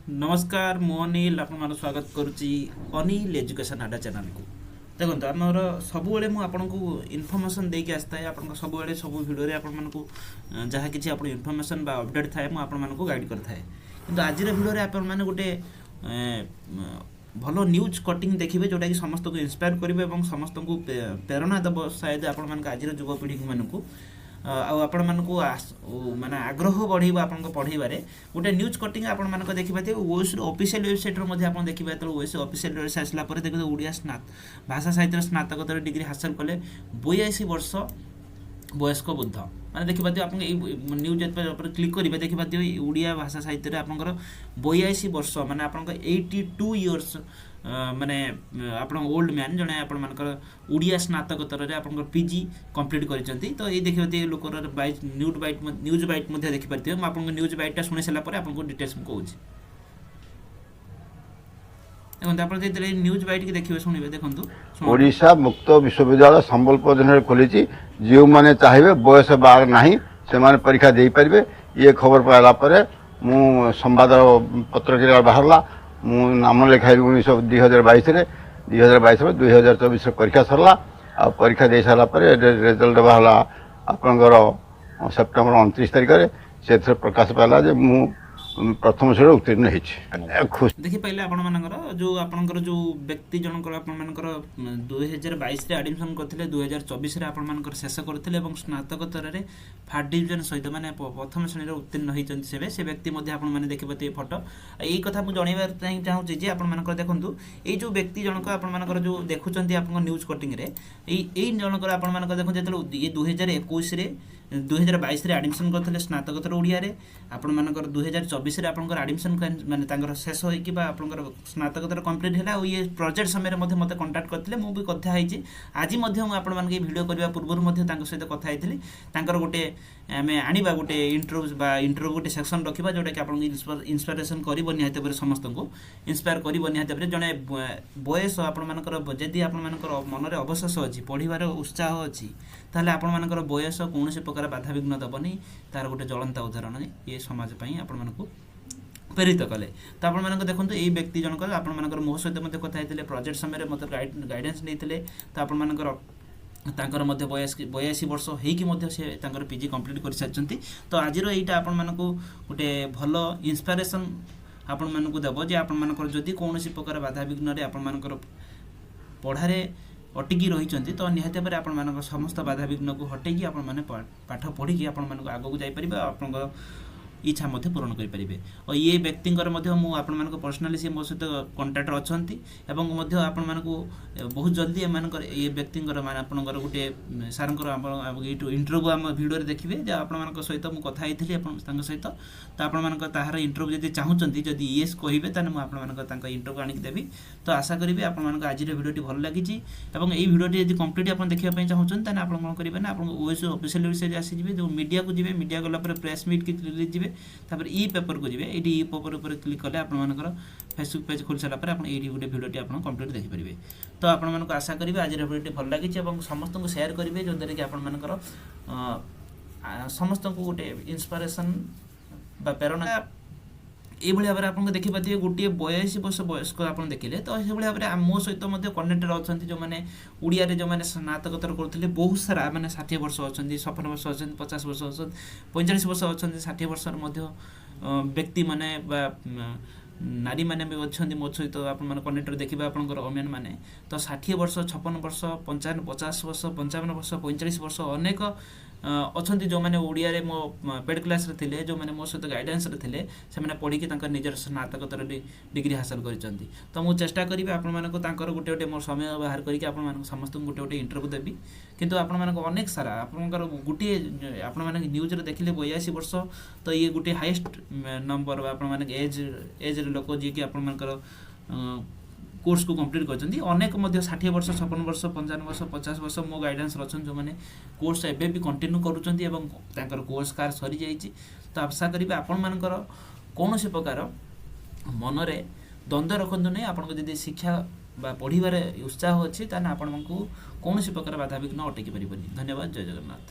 ନମସ୍କାର, ମୁଁ ଅନିଲ ଆପଣମାନଙ୍କୁ ସ୍ୱାଗତ କରୁଛି ଅନିଲ ଏଜୁକେସନ୍ ଆଡା ଚ୍ୟାନେଲକୁ। ଦେଖନ୍ତୁ, ଆମର ସବୁବେଳେ ମୁଁ ଆପଣଙ୍କୁ ଇନଫର୍ମେସନ୍ ଦେଇକି ଆସିଥାଏ। ଆପଣଙ୍କ ସବୁବେଳେ ସବୁ ଭିଡ଼ିଓରେ ଆପଣମାନଙ୍କୁ ଯାହା କିଛି ଆପଣ ଇନଫର୍ମେସନ୍ ବା ଅପଡ଼େଟ୍ ଥାଏ, ମୁଁ ଆପଣମାନଙ୍କୁ ଗାଇଡ଼ କରିଥାଏ। କିନ୍ତୁ ଆଜିର ଭିଡ଼ିଓରେ ଆପଣମାନେ ଗୋଟେ ଭଲ ନ୍ୟୁଜ୍ କଟିଂ ଦେଖିବେ, ଯେଉଁଟାକି ସମସ୍ତଙ୍କୁ ଇନ୍ସପାୟାର କରିବ ଏବଂ ସମସ୍ତଙ୍କୁ ପ୍ରେରଣା ଦେବ ସାୟଦ ଆପଣମାନଙ୍କ ଆଜିର ଯୁବପିଢ଼ିମାନଙ୍କୁ ଆଉ ଆପଣମାନଙ୍କୁ ମାନେ ଆଗ୍ରହ ବଢ଼େଇବ ଆପଣଙ୍କ ପଢ଼େଇବାରେ। ଗୋଟେ ନ୍ୟୁଜ୍ କଟିଂ ଆପଣମାନଙ୍କ ଦେଖିପାରିବେ, ଓଏସ୍ର ଅଫିସିଆଲ ୱେବସାଇଟ୍ରୁ ମଧ୍ୟ ଆପଣ ଦେଖିବେ। ଯେତେବେଳେ ଓଏସ୍ ଅଫିସିଆଲ ୱେବସାଇଟ୍ ଆସିଲା ପରେ ଦେଖିବେ, ଓଡ଼ିଆ ଭାଷା ସାହିତ୍ୟର ସ୍ନାତକୋତ୍ତର ଡିଗ୍ରୀ ହାସଲ କଲେ 82 ବର୍ଷ ବୟସ୍କ ବୃଦ୍ଧ। ମାନେ ଦେଖିପାରୁଥିବେ, ଆପଣଙ୍କ ଏଇ ନ୍ୟୁଜ୍ ଯେତେବେଳେ ଉପରେ କ୍ଲିକ୍ କରିବେ, ଦେଖିପାରୁଥିବେ, ଏଇ ଓଡ଼ିଆ ଭାଷା ସାହିତ୍ୟରେ ଆପଣଙ୍କର 82 ବର୍ଷ, ମାନେ ଆପଣଙ୍କ 82 ଇୟର୍ସ, ମାନେ ଆପଣ ଓଲ୍ଡ ମ୍ୟାନ୍ ଜଣେ ଆପଣମାନଙ୍କର ଓଡ଼ିଆ ସ୍ନାତକୋତ୍ତରରେ ଆପଣଙ୍କର ପିଜି କମ୍ପ୍ଲିଟ୍ କରିଛନ୍ତି। ତ ଏଇ ଦେଖିପାରୁଥିବେ, ଲୋକର ବାଇଟ୍, ନ୍ୟୁଜ୍ ବାଇଟ୍ ମଧ୍ୟ ଦେଖିପାରୁଥିବେ। ମୁଁ ଆପଣଙ୍କ ନ୍ୟୁଜ୍ ବାଇଟ୍ଟା ଶୁଣି ସାରିଲା ପରେ ଆପଣଙ୍କୁ ଡିଟେଲ୍ସ ମୁଁ କହୁଛି। ଦେଖନ୍ତୁ, ଆପଣ ଯେତେବେଳେ ନ୍ୟୁଜ୍ ବାଇଟ୍କି ଦେଖିବେ, ଶୁଣିବେ, ଦେଖନ୍ତୁ, ଶୁଣନ୍ତୁ। ଓଡ଼ିଶା ମୁକ୍ତ ବିଶ୍ୱବିଦ୍ୟାଳୟ ସମ୍ବଲପୁର ଅଧୀନରେ ଖୋଲିଛି। ଯେଉଁମାନେ ଚାହିଁବେ, ବୟସ ବାର ନାହିଁ, ସେମାନେ ପରୀକ୍ଷା ଦେଇପାରିବେ। ଇଏ ଖବର ପାଇଲା ପରେ ମୁଁ ସମ୍ବାଦ ପତ୍ରିକାରେ ବାହାରିଲା। ମୁଁ ନାମ ଲେଖାଇଲି 2022ରେ। 2022ରେ, 2024ରେ ପରୀକ୍ଷା ସରିଲା। ଆଉ ପରୀକ୍ଷା ଦେଇ ସାରିଲା ପରେ ରେଜଲ୍ଟ ବାହାରିଲା ଆପଣଙ୍କର ସେପ୍ଟେମ୍ବର 29 ତାରିଖରେ। ସେଥିରେ ପ୍ରକାଶ ପାଇଲା ଯେ ମୁଁ ପ୍ରଥମ ଶ୍ରେଣୀରେ ଉତ୍ତୀର୍ଣ୍ଣ ହେଇଛି। ଖୁସି ଦେଖିପାରିଲେ, ଆପଣମାନଙ୍କର ଯେଉଁ ଆପଣଙ୍କର ଯେଉଁ ବ୍ୟକ୍ତି ଜଣଙ୍କର ଆପଣମାନଙ୍କର 2022ରେ ଆଡ଼ମିସନ୍ କରିଥିଲେ, 2024ରେ ଆପଣମାନଙ୍କର ଶେଷ କରିଥିଲେ ଏବଂ ସ୍ନାତକୋତ୍ତରରେ ଫାର୍ଷ୍ଟ ଡିଭିଜନ ସହିତ, ମାନେ ପ୍ରଥମ ଶ୍ରେଣୀରେ ଉତ୍ତୀର୍ଣ୍ଣ ହୋଇଛନ୍ତି ସେବେ ସେ ବ୍ୟକ୍ତି ମଧ୍ୟ ଆପଣମାନେ ଦେଖିପାରୁଥିବେ ଫଟୋ। ଏଇ କଥା ମୁଁ ଜଣାଇବା ପାଇଁ ଚାହୁଁଛି ଯେ ଆପଣମାନଙ୍କର ଦେଖନ୍ତୁ, ଏଇ ଯେଉଁ ବ୍ୟକ୍ତି ଜଣକ ଆପଣମାନଙ୍କର ଯେଉଁ ଦେଖୁଛନ୍ତି ଆପଣଙ୍କ ନ୍ୟୁଜ୍ କଟିଂରେ, ଏଇ ଜଣଙ୍କର ଆପଣମାନଙ୍କର ଦେଖନ୍ତୁ, ଯେତେବେଳେ ଇଏ 2021ରେ, 2022ରେ ଆଡ଼ମିସନ୍ କରିଥିଲେ ସ୍ନାତକୋତ୍ତର ଓଡ଼ିଆରେ, ଆପଣମାନଙ୍କର 2024ରେ ଆପଣଙ୍କର ଆଡ଼ମିସନ୍ ମାନେ ତାଙ୍କର ଶେଷ ହୋଇକି ବା ଆପଣଙ୍କର ସ୍ନାତକୋତ୍ତର କମ୍ପ୍ଲିଟ୍ ହେଲା। ଆଉ ଇଏ ପ୍ରୋଜେକ୍ଟ ସମୟରେ ମଧ୍ୟ ମୋତେ କଣ୍ଟାକ୍ଟ କରିଥିଲେ, ମୁଁ ବି କଥା ହେଇଛି। ଆଜି ମଧ୍ୟ ମୁଁ ଆପଣମାନଙ୍କୁ ଏଇ ଭିଡ଼ିଓ କରିବା ପୂର୍ବରୁ ମଧ୍ୟ ତାଙ୍କ ସହିତ କଥା ହେଇଥିଲି। ତାଙ୍କର ଗୋଟେ ଆମେ ଆଣିବା, ଗୋଟେ ଇଣ୍ଟରଭ୍ୟୁ ବା ଇଣ୍ଟରଭ୍ୟୁ ଗୋଟେ ସେକ୍ସନ୍ ରଖିବା, ଯେଉଁଟାକି ଆପଣଙ୍କୁ ଇନ୍ସପାରେସନ୍ କରିବ, ନିହାତି ଭାବରେ ସମସ୍ତଙ୍କୁ ଇନ୍ସପାୟାର କରିବ। ନିହାତି ଭାବରେ ଜଣେ ବୟସ ଆପଣମାନଙ୍କର, ଯଦି ଆପଣମାନଙ୍କର ମନରେ ଅବଶୋଷ ଅଛି, ପଢ଼ିବାର ଉତ୍ସାହ ଅଛି, ତାହେଲେ ଆପଣମାନଙ୍କର ବୟସ କୌଣସି ପ୍ରକାର ବାଧାବିଘ୍ନ ଦେବନି। ତାର ଗୋଟେ ଜ୍ୱଳନ୍ତ ଉଦାହରଣ ଇଏ ସମାଜ ପାଇଁ ଆପଣମାନଙ୍କୁ ପ୍ରେରିତ କଲେ। ତ ଆପଣମାନଙ୍କ ଦେଖନ୍ତୁ, ଏଇ ବ୍ୟକ୍ତି ଜଣକ ଆପଣମାନଙ୍କର ମୋ ସହିତ ମଧ୍ୟ କଥା ହେଇଥିଲେ, ପ୍ରୋଜେକ୍ଟ ସମୟରେ ମୋତେ ଗାଇଡାନ୍ସ ନେଇଥିଲେ। ତ ଆପଣମାନଙ୍କର ତାଙ୍କର ମଧ୍ୟ 82 ବର୍ଷ ହେଇକି ମଧ୍ୟ ସେ ତାଙ୍କର ପିଜି କମ୍ପ୍ଲିଟ୍ କରିସାରିଛନ୍ତି। ତ ଆଜିର ଏଇଟା ଆପଣମାନଙ୍କୁ ଗୋଟେ ଭଲ ଇନ୍ସପାରେସନ୍ ଆପଣମାନଙ୍କୁ ଦେବ ଯେ ଆପଣମାନଙ୍କର ଯଦି କୌଣସି ପ୍ରକାର ବାଧାବିଘ୍ନରେ ଆପଣମାନଙ୍କର ପଢ଼ାରେ ଅଟକି ରହିଛନ୍ତି, ତ ନିହାତି ଭାବରେ ଆପଣମାନଙ୍କ ସମସ୍ତ ବାଧାବିଘ୍ନକୁ ହଟେଇକି ଆପଣମାନେ ପାଠ ପଢ଼ିକି ଆପଣମାନଙ୍କୁ ଆଗକୁ ଯାଇପାରିବେ ଆଉ ଆପଣଙ୍କର ଇଚ୍ଛା ମଧ୍ୟ ପୂରଣ କରିପାରିବେ। ଆଉ ଇଏ ବ୍ୟକ୍ତିଙ୍କର ମଧ୍ୟ ମୁଁ ଆପଣମାନଙ୍କୁ ପର୍ସନାଲି, ସେ ମୋ ସହିତ କଣ୍ଟାକ୍ଟରେ ଅଛନ୍ତି ଏବଂ ମଧ୍ୟ ଆପଣମାନଙ୍କୁ ବହୁତ ଜଲ୍ଦି ଏମାନଙ୍କର, ଏ ବ୍ୟକ୍ତିଙ୍କର, ମାନେ ଆପଣଙ୍କର ଗୋଟେ ସାର୍ଙ୍କର ଆପଣ ଏଇଠୁ ଇଣ୍ଟରଭ୍ୟୁ ଆମ ଭିଡ଼ିଓରେ ଦେଖିବେ ଯେ ଆପଣମାନଙ୍କ ସହିତ ମୁଁ କଥା ହେଇଥିଲି ଆପଣ ତାଙ୍କ ସହିତ। ତ ଆପଣମାନଙ୍କ ତାହାର ଇଣ୍ଟରଭ୍ୟୁ ଯଦି ଚାହୁଁଛନ୍ତି, ଯଦି ୟେସ୍ କହିବେ, ତାହେଲେ ମୁଁ ଆପଣମାନଙ୍କ ତାଙ୍କ ଇଣ୍ଟରଭ୍ୟୁ ଆଣିକି ଦେବି। ତ ଆଶା କରିବି ଆପଣମାନଙ୍କ ଆଜିର ଭିଡ଼ିଓଟି ଭଲ ଲାଗିଛି ଏବଂ ଏଇ ଭିଡ଼ିଓଟି ଯଦି କମ୍ପ୍ଲିଟ୍ ଆପଣ ଦେଖିବା ପାଇଁ ଚାହୁଁଛନ୍ତି, ତାହେଲେ ଆପଣ କ'ଣ କରିବେ ନା ଆପଣଙ୍କ ଓଏସ୍ ଅଫିସିଆଲ ୱେବସାଇଟ୍ ଆସିଯିବେ, ଯେଉଁ ମିଡ଼ିଆକୁ ଯିବେ, ମିଡ଼ିଆ ଗଲା ପରେ ପ୍ରେସ୍ ମିଟ୍ କି ରିଲିଜ୍ ଯିବେ, ତାପରେ ଇ ପେପରକୁ ଯିବେ। ଏଇଠି ଇ ପେପର ଉପରେ କ୍ଲିକ୍ କଲେ ଆପଣମାନଙ୍କର ଫେସବୁକ୍ ପେଜ୍ ଖୋଲି ସାରିଲା ପରେ ଆପଣ ଏଇଠି ଗୋଟେ ଭିଡ଼ିଓଟି ଆପଣ କମ୍ପ୍ଲିଟ୍ ଦେଖିପାରିବେ। ତ ଆପଣମାନଙ୍କୁ ଆଶା କରିବେ ଆଜିର ଭିଡ଼ିଓଟି ଭଲ ଲାଗିଛି ଏବଂ ସମସ୍ତଙ୍କୁ ସେୟାର କରିବେ, ଯେଉଁଦ୍ୱାରା କି ଆପଣମାନଙ୍କର ସମସ୍ତଙ୍କୁ ଗୋଟେ ଇନ୍ସପାରେସନ୍ ବା ପ୍ରେରଣା। ଏଇଭଳି ଭାବରେ ଆପଣଙ୍କୁ ଦେଖିପାରୁଥିବେ, ଗୋଟିଏ 82 ବର୍ଷ ବୟସ୍କ ଆପଣ ଦେଖିଲେ। ତ ସେଭଳି ଭାବରେ ମୋ ସହିତ ମଧ୍ୟ କନେକ୍ଟେଡ଼ ଅଛନ୍ତି, ଯେଉଁମାନେ ଓଡ଼ିଆରେ ଯେଉଁମାନେ ସ୍ନାତକୋତ୍ତର କରୁଥିଲେ, ବହୁତ ସାରା ମାନେ 60 ବର୍ଷ ଅଛନ୍ତି, 56 ବର୍ଷ ଅଛନ୍ତି, 50 ବର୍ଷ ଅଛନ୍ତି, 45 ବର୍ଷ ଅଛନ୍ତି, 60 ବର୍ଷର ମଧ୍ୟ ବ୍ୟକ୍ତିମାନେ ବା ନାରୀମାନେ ବି ଅଛନ୍ତି ମୋ ସହିତ। ଆପଣମାନେ କନେକ୍ଟେଡ଼ ଦେଖିବେ ଆପଣଙ୍କର ଓମେନ୍ ମାନେ ତ 60 ବର୍ଷ, 56 ବର୍ଷ, 55, 50 ବର୍ଷ, 55 ବର୍ଷ, 45 ବର୍ଷ ଅନେକ ଅଛନ୍ତି, ଯେଉଁମାନେ ଓଡ଼ିଆରେ ମୋ ପେଡ୍ କ୍ଲାସ୍ରେ ଥିଲେ, ଯେଉଁମାନେ ମୋ ସହିତ ଗାଇଡାନ୍ସରେ ଥିଲେ, ସେମାନେ ପଢ଼ିକି ତାଙ୍କର ନିଜର ସ୍ନାତକୋତ୍ତର ଡିଗ୍ରୀ ହାସଲ କରିଛନ୍ତି। ତ ମୁଁ ଚେଷ୍ଟା କରିବି ଆପଣମାନଙ୍କୁ ତାଙ୍କର ଗୋଟେ ଗୋଟେ, ମୋ ସମୟ ବାହାର କରିକି ଆପଣମାନଙ୍କୁ ସମସ୍ତଙ୍କୁ ଗୋଟେ ଗୋଟେ ଇଣ୍ଟରଭ୍ୟୁ ଦେବି। କିନ୍ତୁ ଆପଣମାନଙ୍କ ଅନେକ ସାରା ଆପଣଙ୍କର ଗୋଟିଏ, ଆପଣମାନେ ନ୍ୟୁଜ୍ରେ ଦେଖିଲେ 82 ବର୍ଷ, ତ ଇଏ ଗୋଟିଏ ହାଇଏଷ୍ଟ ନମ୍ବର ଆପଣମାନେ ଏଜ୍ର ଲୋକ ଯିଏକି ଆପଣମାନଙ୍କର କୋର୍ସକୁ କମ୍ପ୍ଲିଟ୍ କରିଛନ୍ତି। ଅନେକ ମଧ୍ୟ 60 ବର୍ଷ, 56 ବର୍ଷ, 55 ବର୍ଷ, 50 ବର୍ଷ ମୋ ଗାଇଡାନ୍ସରେ ଅଛନ୍ତି, ଯେଉଁମାନେ କୋର୍ସ ଏବେ ବି କଣ୍ଟିନ୍ୟୁ କରୁଛନ୍ତି ଏବଂ ତାଙ୍କର କୋର୍ସ କାର ସରିଯାଇଛି। ତ ଆଶା କରିବି ଆପଣମାନଙ୍କର କୌଣସି ପ୍ରକାର ମନରେ ଦ୍ୱନ୍ଦ୍ୱ ରଖନ୍ତୁ ନାହିଁ। ଆପଣଙ୍କ ଯଦି ଶିକ୍ଷା ବା ପଢ଼ିବାରେ ଉତ୍ସାହ ଅଛି, ତାହେଲେ ଆପଣଙ୍କୁ କୌଣସି ପ୍ରକାର ବାଧାବିଘ୍ନ ଅଟକି ପାରିବନି। ଧନ୍ୟବାଦ, ଜୟ ଜଗନ୍ନାଥ।